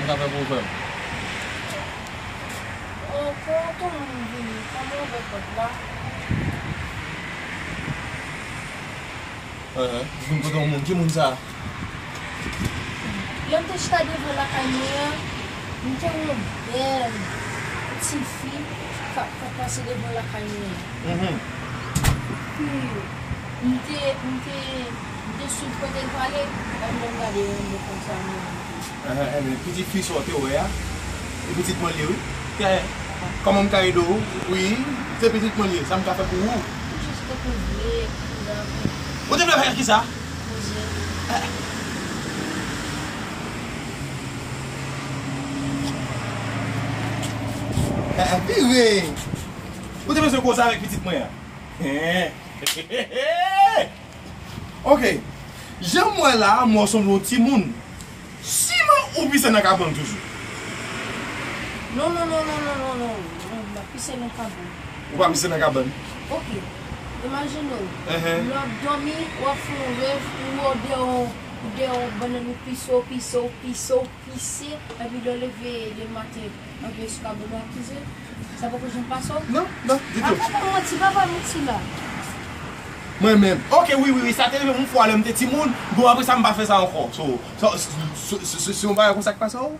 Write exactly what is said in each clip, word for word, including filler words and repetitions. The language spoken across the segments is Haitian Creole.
Sa fè pwoblèm. Oh, pou yon moun vini, kòman w ouvè pòt la? Enhen. Vin kote yon moun. Ki moun sa? Lè m te chita devan lakay mwen an, m te wè yon bèl tifi k ap, k ap pase devan lakay mwen an. Mhm. Epi, m te, m te, m te swiv kote l prale, epi lè m gade yon moun konsa, mwen. Enhen, enben, pitit fi sa w te wè a, e pitit mwen li ye, wi. Kè, kòman m ka ede w? Wi, se pitit mwen li ye, sa m ka fè pou ou? Jis te kouvri, kouvri. Ou te vle fè kisa? Koze. Eh, eh, vire! Ou te bezwen koze avèk pitit mwen an? Hen. Ok. Jan m wè la, m wè w sanble yon timoun. Siman ou pise nan kabann toujou? Non, non, non, non, non, non, non. Non, m pa pise nan kabann. Ou pa pise nan kabann? Ok. Imajine w. Enhen. Lè w ap dòmi, w ap fè yon rèv, ou wè w dèyè yon, ou dèyè yon bannann, ou pise, ou pise, ou pise, ou pise, epi lè w leve demen maten, antre sou kabann ou akize. Sa poko janm pase w? Non, non, ditou. Apa pa manti, pa ba manti la. Mwen menm. Ok, wi, wi, wi, sa te rive m yon fwa lè m te timoun. Bon, apre sa, m pa fè sa ankò. So, so, so, so, so, se yon bagay konsa k pase w?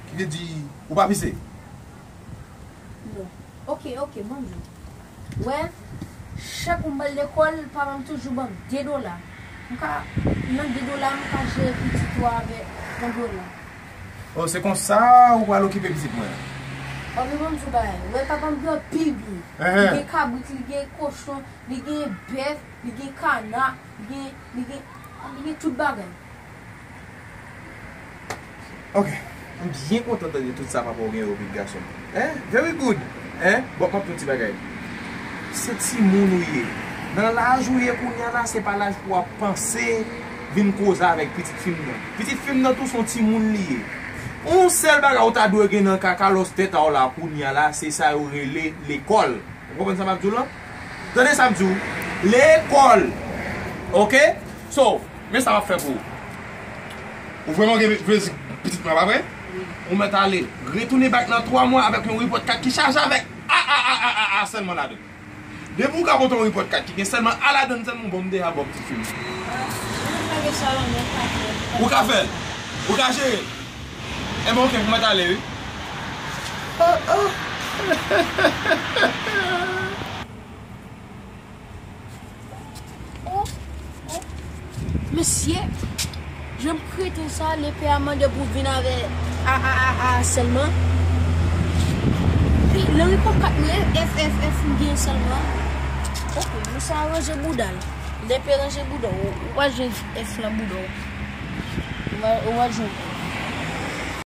Ki vle di, ou pa pise? Non. Ok, ok, bon, bon. Wè, chak pou m al lekòl, papa m toujou ban m de dola. M ka, nan de dola, m ka jere pitit ou avèk yon dola. Oh, se konsa ou pral okipe pitit mwen an? Oh, men bon, m di w bagay. Wè, papa m gen anpil byen. Li gen kabrit, li gen kochon, li gen bèf, li gen kana, li gen, li gen, li gen tout bagay. Ok. M byen kontan tande tout sa papa w gen yo, pitit gason m. Hein? Very good. Hein? Bon, m ap di w ti bagay. Se timoun ou ye. Nan laj ou ye kounye a la, se pa laj pou w ap panse vin koze avèk pitit fi m nan. Pitit fi m nan tou se yon timoun li ye. Yon sèl bagay ou ta dwe gen nan kakalòs tèt a w la kounye a la, se sa yo rele lekòl. Ou konprann sa m ap di w lan? Tande sa m di w. Lekòl. Ok? So, men sa m ap fè pou ou. Ou vrèman gen plezi pitit mwen, pa vre? Wi. Ou mèt ale. Retounen back nan twa mwa avèk yon report card ki chaje avèk a, a, a, a, a, a sèlman ladan. Depi ou ka pote yon report card ki gen sèlman a ladan sèlman, bon, m deja ba w ti fim. Ah, mwen pa gen sa la, mwen ka fè l. Ou ka fè l? Ou ka jere l? Enben, ok, pou mwen t ale, wi. Ah, ah. Oh, oh. Mesye, jan m krete sa, lepè a mande pou vin avè a, a, a, a sèlman. Pi, nan repòt kat mwen, F, F, F, m gen sèlman. Ok, nou sa ranje bouda l. Lepè ranje bouda w, ou, ou pa jwenn F nan bouda w. Ou pa, ou pa jwenn.